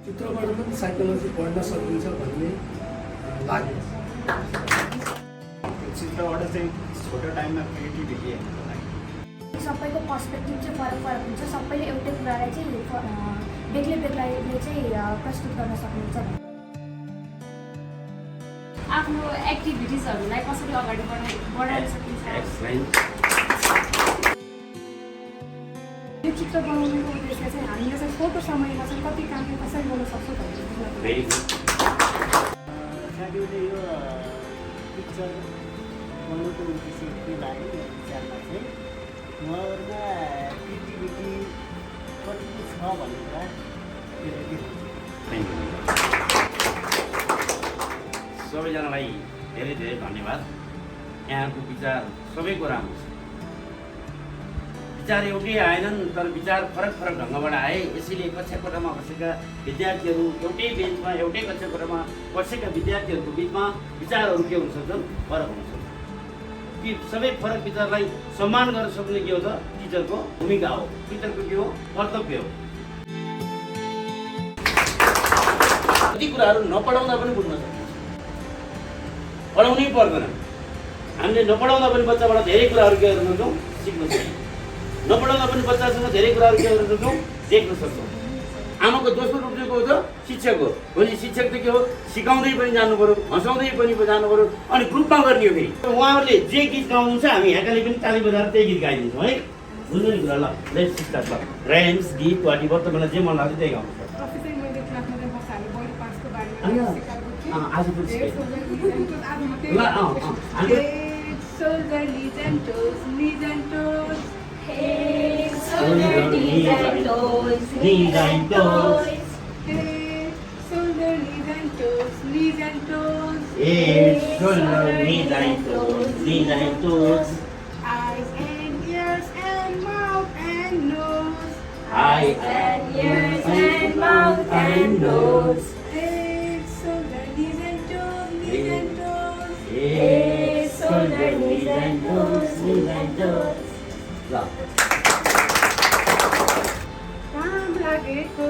चित्रबाट पनि साइकोलोजी पढ्न सकिन्छ भन्ने लाग्यो। चित्रबाट चाहिँ छोटो टाइममा क्रिएटिभिटी सबैको पर्सपेक्टिभ चाहिँ फरक फरक हुन्छ। सबैले एउटै कुरालाई चाहिँ बेग्लै बेग्लैले चाहिँ प्रस्तुत गर्न सक्नुहुन्छ। आफ्नो एक्टिभिटिजहरूलाई कसरी अगाडि बढाउन सकिन्छ। यो चित्र बनाउनुको उद्देश्य चाहिँ हामीले चाहिँ छोटो समयमा चाहिँ कति काम कसरी गर्न सक्छौँ भन्ने साथीहरूले यो पिक्चर बनाउनुको उद्देश्य के लाग्यो मेरो विचारमा चाहिँ उहाँहरूमा क्रिएटिभिटी कति छ भन्ने कुरा सबैजनालाई धेरै धेरै धन्यवाद। यहाँको विचार सबैको राम्रो छ। विचार एउटै आएनन्, तर विचार फरक फरक ढङ्गबाट आए। यसैले कक्षा कोठामा बसेका विद्यार्थीहरू एउटै बेन्चमा एउटै कक्षा कोठामा बसेका विद्यार्थीहरूको बिचमा विचारहरू के हुन सक्छन्, फरक हुन सक्छ। ती सबै फरक विचारलाई सम्मान गर्न सक्ने के हो त टिचरको भूमिका हो, टिचरको के हो कर्तव्य हो। कति कुराहरू नपढाउँदा पनि बुझ्न सकिन्छ, पढाउनै पर्दैन। हामीले नपढाउँदा पनि बच्चाबाट धेरै कुराहरू के गर्न सक्छौँ, सिक्न सक्छौँ। नपढाउँदा पनि बच्चासँग धेरै कुराहरू के गर्न सक्छौँ, देख्न सक्छौँ। आमाको दोस्रो रूप चाहिँ को हो त शिक्षक हो। भोलि शिक्षक त के हो, सिकाउँदै पनि जानु पऱ्यो, हँसाउँदै पनि जानु पऱ्यो, अनि ग्रुपमा गर्ने हो। फेरि उहाँहरूले जे गीत गाउनुहुन्छ हामी ह्याकाले पनि ताली बजाएर त्यही गीत गाइदिन्छौँ है। बुझ्नु नि कुरा। ल लेट्स स्टार्ट। ल राइम्स गीत वाटी वर्त मलाई जे मन लाग्छ त्यही गाउनु पर्छ। आज पनि ल Soldier, knees and toes, knees and toes. Hey, soldier, knees and toes, knees and toes. Hey, soldier, knees and toes, knees and toes. Hey, soldier, knees and toes, knees and toes. Eyes and ears and mouth and nose. Eyes and ears and mouth and nose. Hey, soldier, knees and toes, knees and toes. Hey, soldier, knees and toes, knees and toes. ल काम लागेको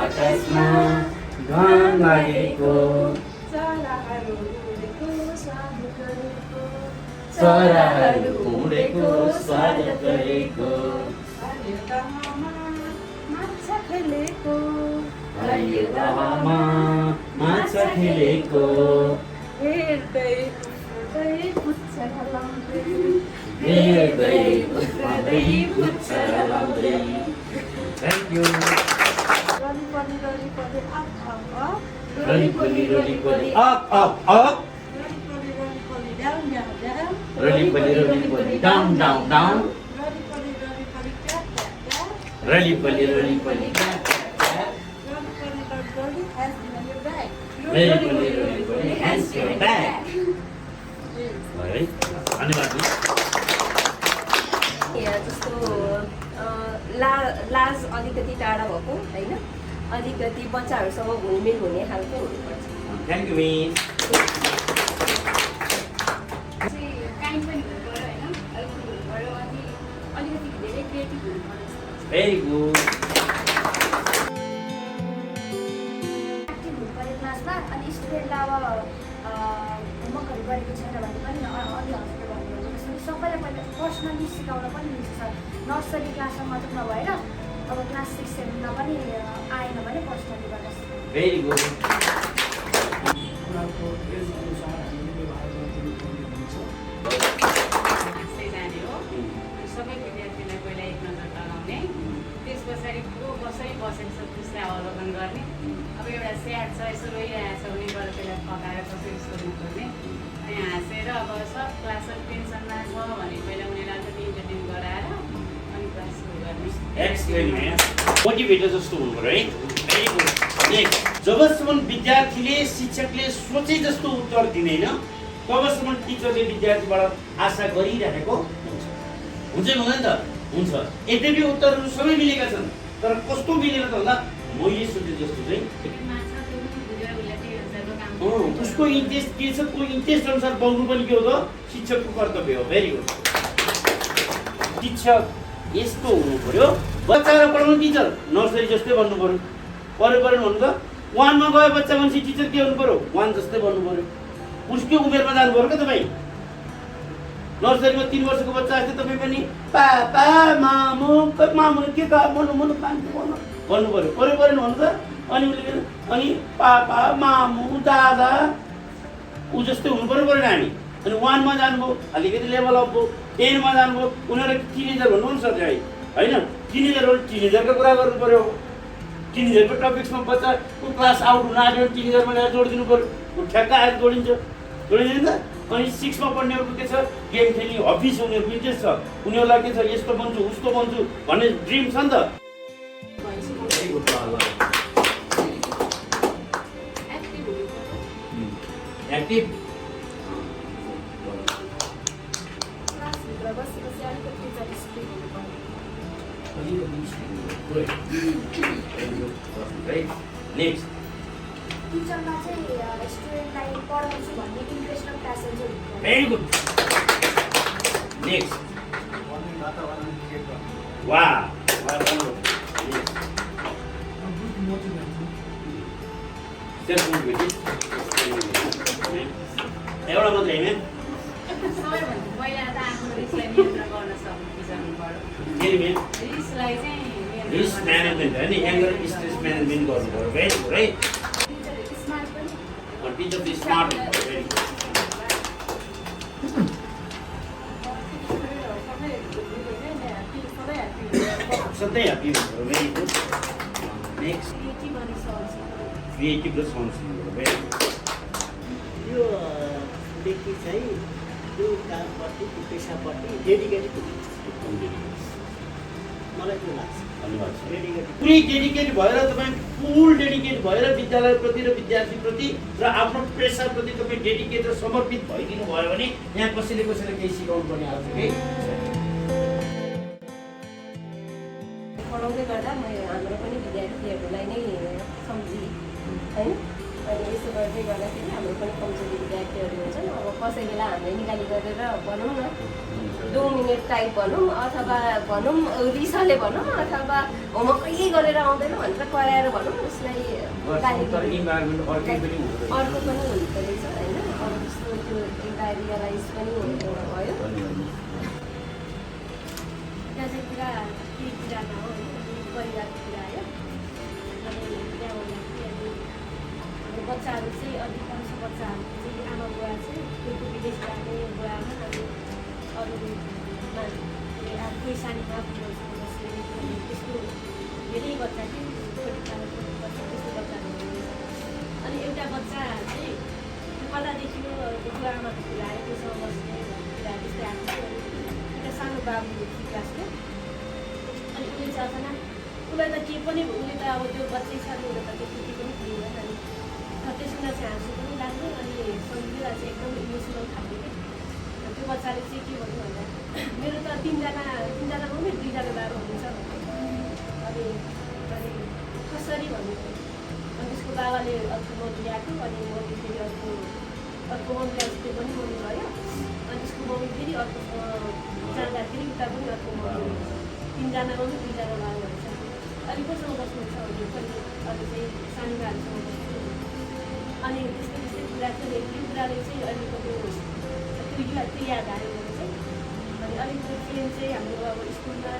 आकाशमा घाम लागेको, चराहरू उडेको स्वागत गरेको, चराहरू उडेको स्वागत गरेको, हरियो दहमा माछा खेलेको, हरियो दहमा माछा खेलेको, हेर्दै उफ्रदै पुच्छर हलाउँदै, हेर्दै उफ्रदै पुच्छर हलाउँदै। Thank you. Roly poly roly poly up up up, roly poly roly poly up up up, roly poly roly poly down down down, roly poly roly poly down down down, roly poly roly poly tap tap tap, roly poly roly poly tap tap tap, roly poly roly poly hands behind your back, roly poly roly poly hands your back। है धन्यवाद। जस्तो लाज अलिकति टाढा भएको होइन, अलिकति बच्चाहरूसँग घुलमिल हुने खालको हुनुपर्छ। Thank you miss. काइन्ड पनि हुनुपर्यो होइन, हेल्पफुल हुनुपर्यो, अनि अलिकति धेरै क्रिएटिभ हुनुपर्यो। Very good. एक्टिभ हुनुपर्यो क्लासमा। अनि स्टुडेन्टलाई अब होमवर्कहरू गरेको छैन भने पनि अलि हस्पिटल भन्नुभयो जस्तो सबैलाई पहिला पर्सनली सिकाउन पनि मिल्छ सर। नर्सरी क्लासमा मात्र नभएर अब क्लास 6, 7मा पनि आएन भने पर्सनली गर्न सिकाउनु। Very good. उनीहरूको एज अनुसार हामीले व्यवहार गरिदिनुपर्ने हुन्छ। हाँस्दै जाने हो। सबै विद्यार्थीलाई पहिला एक नजर लगाउने, त्यस पछाडि को कसरी बसेको छ त्यसलाई अवलोकन गर्ने। अब एउटा स्याड छ, यसो रोइरहेको छ भने गएर त्यसलाई पकाएर कसरी सोध्नु पर्ने, अनि हाँसेर अब सब क्लास टेन्सनमा छ भने पहिला उनीहरूलाई अलिकति इन्टरटेन गराएर अनि क्लास सुरु गर्ने। एक्सपेरिमेन्ट मोटिभेटर जस्तो हुनु पर्यो है। Very good. नेक्स्ट, जबसम्म विद्यार्थीले शिक्षकले सोचे जस्तो उत्तर दिँदैन तबसम्म टिचरले विद्यार्थीबाट आशा गरिरहेको हुन्छ। हुन्छ नि हुँदैन त? हुन्छ। यद्यपि उत्तरहरू सबै मिलेका छन्, तर कस्तो मिलेन त भन्दा मैले सोचे जस्तो चाहिँ उसको इन्ट्रेस्ट के छ, त्यो इन्ट्रेस्ट अनुसार पाउनु पनि के हो त शिक्षकको कर्तव्य हो। Very good. शिक्षक यस्तो हुनु पर्यो, बच्चालाई पढाउनु टिचर नर्सरी जस्तै भन्नु पर्यो। पऱ्यो भन्नु त 1 मा गए बच्चा मान्छे टिचर के हुनु पर्यो 1 जस्तै बन्नु पर्यो उसको उमेरमा जानु पर्यो क्या तपाईँ नर्सरीमा 3 वर्षको बच्चा जस्तै तपाईँ पनि पापा मामु के मनु भन्नु पर्यो पऱ्यो भन्नु त अनि पापा मामु दादा ऊ जस्तै हुनु पर्यो नानी अनि 1 मा जानुभयो अलिकति लेभल अप भयो 10 मा जानुभयो उनीहरूलाई टिनेजर भन्नु पनि सक्छ होइन टिनेजरको कुरा गर्नु पर्यो टिनेजरको टपिक्समा बच्चा क्लास आउट हुन आँट्यो टिनेजरमा ल्याएर जोडिदिनु पर्यो ठ्याक्क आएर जोडिन्छ नि त अनि 6 मा पढ्नेहरूको के छ गेम खेल्ने हबिज उनीहरूको इन्ट्रेस्ट छ उनीहरूलाई के छ यस्तो बन्छु उस्तो बन्छु भन्ने ड्रिम छ नि त भेरी गुड एक्टिभ क्लासभित्र बसेपछि अलिकति टिचर स्ट्रिक्ट हुनुपर्यो नेक्स्ट टिचरमा चाहिँ स्टुडेन्टलाई पढाउँछु भन्ने इन्ट्रेस्ट र प्यासन चाहिँ हुनुपर्यो भेरी गुड नेक्स्ट भन्ने वातावरण क्रिएट गर्नु वाह गुड मोटिभेसन सेल्फ मोटिभेटेड एउटा मात्रै होइन सबैभन्दा पहिला त आफ्नो रिसलाई नियन्त्रण गर्न सक्नु बुझाउनु पर्यो फेरि मेन रिसलाई चाहिँ रिस्क म्यानेजमेन्ट होइन एङ्गर स्ट्रेस म्यानेजमेन्ट गर्नु पर्यो भेरी गुड है टिचर स्मार्ट पनि टिचर चाहिँ स्मार्ट हुनु पर्यो भेरी गुड सधैँ ह्याप्पी हुनु पर्यो भेरी गुड नेक्स्ट क्रिएटिभ र सहनशील भेरी गुड यो व्यक्ति चाहिँ त्यो कामप्रति त्यो पेसाप्रति डेडिकेटेड हुन्छ मलाई त्यो लाग्छ धन्यवाद सर डेडिकेटेड पुरै डेडिकेट भएर तपाईँ फुल डेडिकेट भएर विद्यालयप्रति र विद्यार्थीप्रति र आफ्नो पेसाप्रति तपाईँ डेडिकेट र समर्पित भइदिनु भयो भने यहाँ कसैले केही सिकाउनु पर्ने आवश्यक पढाउँदै गर्दा हाम्रो पनि विद्यार्थीहरूलाई नै सम्झी होइन अनि यसो गर्दै गर्दाखेरि हाम्रो पनि कमजोरी विद्यार्थीहरू हुन्छन् अब कसै बेला हामीले निकाली गरेर भनौँ न डोमिनेट टाइप भनौँ अथवा भनौँ रिसले भनौँ अथवा होमवर्क कहिले गरेर आउँदैन भनेर कराएर भनौँ उसलाई अर्को पनि हुँदो रहेछ होइन अब जस्तो त्यो एउटा रियलाइज पनि भयो त्यहाँ चाहिँ पुरा केही कुरामा हो होइन परिवारको कुरा आयो अनि त्यहाँ भन्दाखेरि अब बच्चाहरू चाहिँ अधिकांश बच्चाहरू चाहिँ आमा बुवा चाहिँ कोही विदेश जाने बुवामा अनि अरूमा कोही सानोमा बुढोसँग बस्ने अनि त्यस्तो धेरै बच्चा चाहिँ छोटी खालको बच्चा त्यस्तो बच्चाहरू हुनुहुन्छ अनि एउटा बच्चा चाहिँ कतादेखि बुवा आमाको कुरा आयो त्योसँग बस्ने कुरा त्यस्तै आएको थियो एउटा सानो बाबु क्लासको अनि उसले चाहिँ अचानक उसलाई त के पनि उसले त अब त्यो बच्चै छ उसले त त्यो केही पनि थिएन अनि त्यसमा चाहिँ हाँसो पनि लाग्ने अनि सम्झिँदा चाहिँ एकदम इमोसनल खालको कि त्यो बच्चाले चाहिँ के भन्नु भन्दा मेरो त तिनजना पनि 2जना बाबा हुनुहुन्छ अनि कसरी भन्नु अनि त्यसको बाबाले अर्को मम्मी ल्याएको अनि मम्मी फेरि अर्को मम्मी ल्याएको त्यो पनि मम्मी भयो अनि त्यसको मम्मी फेरि अर्को जाँदाखेरि उता पनि अर्को मम्मी हुन्छ 3जना मम्मी 2जना बाबा हुन्छ अनि कोसँग बस्नुहुन्छ भने पनि अरू चाहिँ सानो गाडीसँग बस्छु अनि त्यस्तै त्यस्तै कुरा चाहिँ त्यो कुराले चाहिँ अलिकति त्यो याद आयो भने चाहिँ अनि अलिकति ट्रेन चाहिँ हाम्रो अब स्कुलमा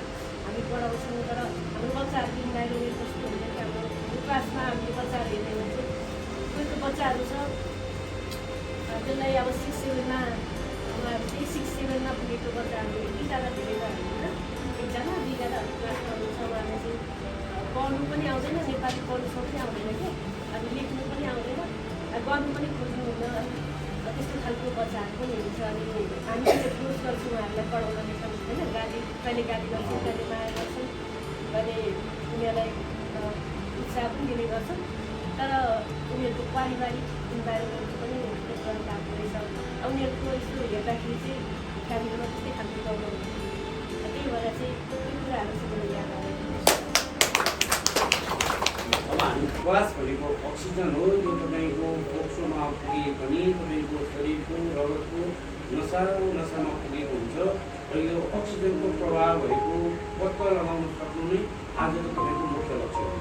हामी पढाउँछौँ तर हाम्रो बच्चाहरू इन्भाइरोमेन्ट कस्तो हुन्छ कि हाम्रो क्लासमा हामीले बच्चाहरू हेर्ने भने चाहिँ कोही कोही बच्चाहरू छ त्यसलाई अब 6-7मा उहाँहरू चाहिँ 6-7मा पुगेको बच्चाहरू 2जना धेरै होइन 1जना 2जना क्लासमा हुनुहुन्छ उहाँहरूले चाहिँ पढ्नु पनि आउँदैन नेपाली पढ्नु सक्नै आउँदैन क्या अनि लेख्नु पनि आउँदैन गर्नु पनि खोज्नुहुन्न त्यस्तो खालको बच्चाहरू पनि हुन्छ अनि हामी चाहिँ क्लोज गर्छौँ उहाँहरूलाई पढाउन लेखाउनु होइन गाली कहिले गाली गर्छौँ कहिले माया गर्छौँ कहिले उनीहरूलाई उत्साह पनि दिने गर्छौँ तर उनीहरूको पारिवारिक इन्भाइरोमेन्ट पनि यस्तो भएको रहेछ उनीहरूको यस्तो हेर्दाखेरि चाहिँ फ्यामिलीमा त्यस्तै खालको प्रब्लम हुन्छ त्यही भएर चाहिँ त्यो कुराहरू चाहिँ मलाई याद आयो अब हामी क्लास भनेको अक्सिजन हो यो तपाईँको फोक्सोमा पुगे पनि तपाईँको शरीरको रगतको नसामा पुगेको हुन्छ र यो अक्सिजनको प्रभाव भएको पत्ता लगाउन सक्नु नै आजको तपाईँको मुख्य लक्ष्य हो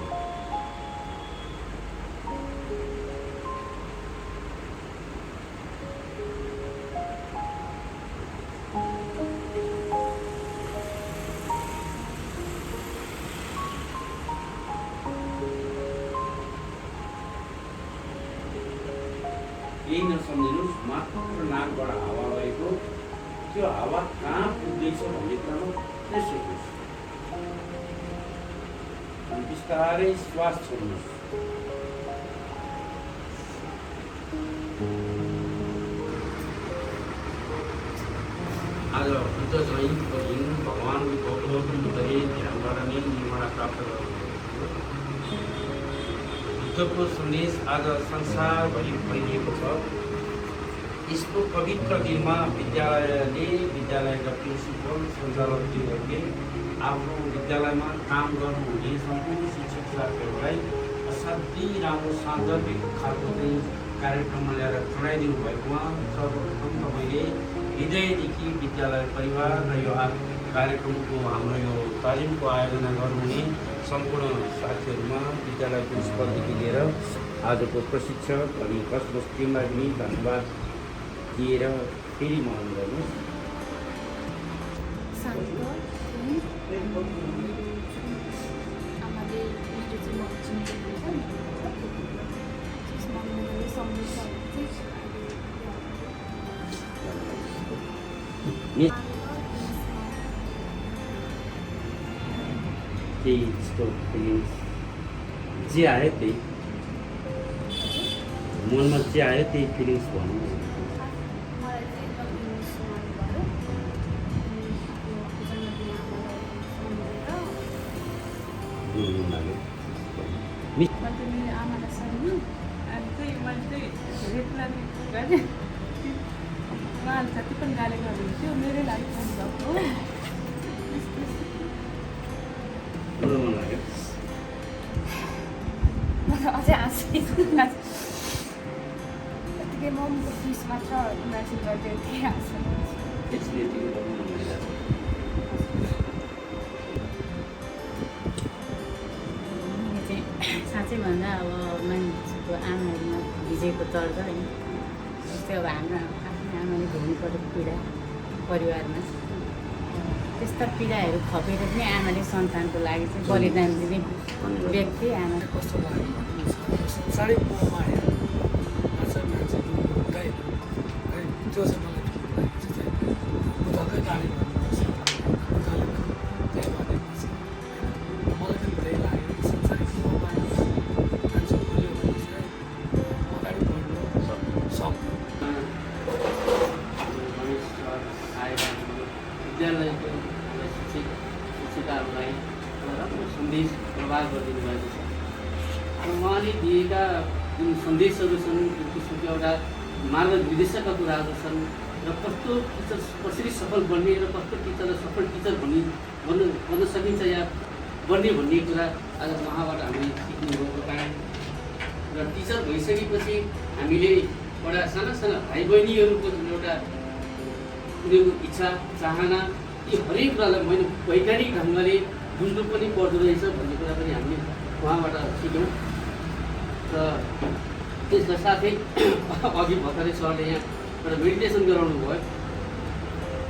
यही नसम्झिनुहोस् मात्र नाकबाट हावा भएको त्यो हावा कहाँ पुग्दैछ भन्ने कुरामा सोच्नुहोस्। बिस्तारै श्वास छोड्नुहोस्। आज बुद्ध चाहिँ भगवान गौतम बुद्धले ध्यानबाट नै निर्माण प्राप्त गर्नुभएको। बुद्धको सन्देश आज संसारभरि फैलिएको छ। यस्तो पवित्र दिनमा विद्यालयका प्रिन्सिपल सञ्चालकज्यूहरूले आफ्नो विद्यालयमा काम गर्नुहुने सम्पूर्ण शिक्षक साथीहरूलाई असाध्यै राम्रो सान्दर्भिक खालको चाहिँ कार्यक्रममा ल्याएर जोडाइदिनु भएकोमा सर्वप्रथम मैले हृदयदेखि विद्यालय परिवार र यो कार्यक्रमको हाम्रो यो तालिमको आयोजना गर्नुहुने सम्पूर्ण साथीहरूमा विद्यालय प्रिन्सिपलदेखि लिएर आजको प्रशिक्षक अनि कसमस टिमलाई पनि धन्यवाद दिएर फेरि मन गर्नुहोस्। त्यही यस्तो फिलिङ्स जे आयो त्यही मनमा जे आयो त्यही फिलिङ्स भन्नु लाग्यो। मैले आमालाई सरी अनि चाहिँ मैले चाहिँ रेतलाई गरेँ उहाँले जति पनि गाली गर्नुहुन्थ्यो मेरै लागि भन्नुभएको मन लाग्यो। अझै हाँस्छु यतिकै ममको फिस मात्र इमेजिन गर्दै थिएँ हाँस्छु। त्यसले यतिको गर्नु मन लागिरहेको साँच्चै भन्दा अब मान्छेको आमाहरूमा भिजेको दर्द होइन जस्तै अब हाम्रो आफ्नो आमाले भोग्नु परेको पीडा परिवारमा त्यस्ता पीडाहरू खपेर पनि आमाले सन्तानको लागि चाहिँ बलिदान दिने व्यक्ति आमा। कस्तो लाग्यो साह्रै मोहमा आएर मान्छे हुँदैन है त्यो चाहिँ मलाई ठुलो लागेको चाहिँ बुद्धकै गाडी भन्नुपर्छ बुद्धले पनि त्यही भनेपछि मलाई पनि त्यही लाग्यो संसारिक मोहमा मान्छे खुल्यो भने चाहिँ अगाडि बढ्नु सक्नु। विद्यालयको शिक्षिकाहरूलाई राम्रो सन्देश प्रवाह गरिदिनु भएको छ। र उहाँले दिएका जुन सन्देशहरू छन् जुन किसिमको एउटा मार्गनिर्देशकका कुराहरू छन् र कस्तो टिचर कसरी सफल बन्ने र कस्तो टिचरलाई सफल टिचर बन्न सकिन्छ या बन्ने भन्ने कुरा आज उहाँबाट हामीले सिक्नुभएको कारण र टिचर भइसकेपछि हामीले एउटा साना साना भाइ बहिनीहरूको एउटा उनीहरूको इच्छा चाहना यी हरेक कुरालाई मैले वैज्ञानिक ढङ्गले बुझ्नु पनि पर्दो रहेछ भन्ने कुरा पनि हामीले उहाँबाट सिक्यौँ। र त्यसका साथै अघि भर्खरै सरले यहाँ एउटा मेडिटेसन गराउनु भयो।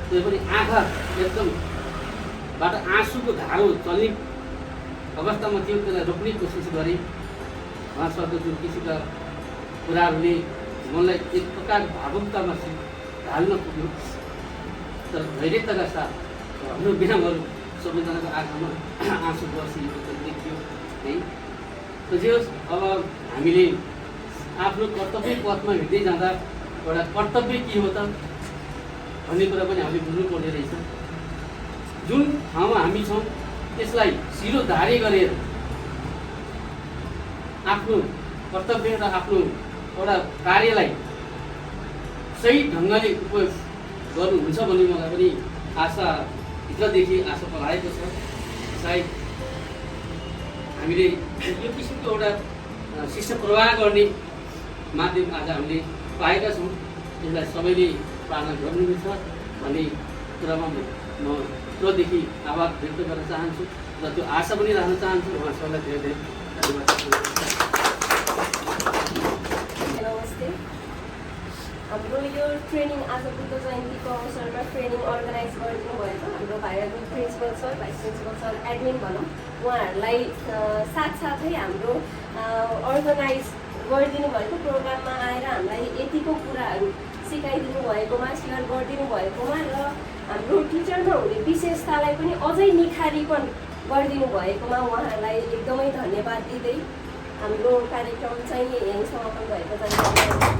त्यो पनि आँखा एकदमबाट आँसुको धारो चल्ने अवस्थामा थियो, त्यसलाई रोक्ने कोसिस गरेँ। उहाँ सरको जुन किसिमका कुराहरूले मनलाई एक प्रकार भावुकतामा ढाल्न पुग्यो। तर धैर्यताका साथ हाम्रो बिरामहरू सबैजनाको आँखामा आँसु बसिएको देखियो है। जे होस् अब हामीले आफ्नो कर्तव्य पथमा हिँड्दै जाँदा एउटा कर्तव्य के हो त भन्ने कुरा पनि हामीले बुझ्नुपर्ने रहेछ। जुन ठाउँमा हामी छौँ त्यसलाई शिरोधार्य गरेर आफ्नो कर्तव्य र आफ्नो एउटा कार्यलाई सही ढङ्गले उपयोग गर्नुहुन्छ भन्ने मलाई पनि आशा भित्रदेखि आशा पलाएको छ। सायद हामीले यो किसिमको एउटा शिक्षा प्रवाह गर्ने माध्यम आज हामीले पाएका छौँ। यसलाई सबैले पालना गर्नुपर्छ भन्ने कुरामा म भित्रदेखि आभार व्यक्त गर्न चाहन्छु र त्यो आशा पनि राख्न चाहन्छु। उहाँ सबैलाई धेरै धेरै धन्यवाद। नमस्ते। हाम्रो यो ट्रेनिङ आज बुद्ध जयन्तीको अवसरमा ट्रेनिङ अर्गनाइज गरिदिनु भएको हाम्रो viral principal sir, vice principal sir, admin भनौँ, उहाँहरूलाई साथसाथै हाम्रो अर्गनाइज गरिदिनु भएको प्रोग्राममा आएर हामीलाई यतिको कुराहरू सिकाइदिनु भएकोमा, सेयर गरिदिनु भएकोमा र हाम्रो टिचरमा हुने विशेषतालाई पनि अझै निखारीकन गरिदिनु भएकोमा उहाँहरूलाई एकदमै धन्यवाद दिँदै हाम्रो कार्यक्रम चाहिँ यहीँ समापन भएको जानकारी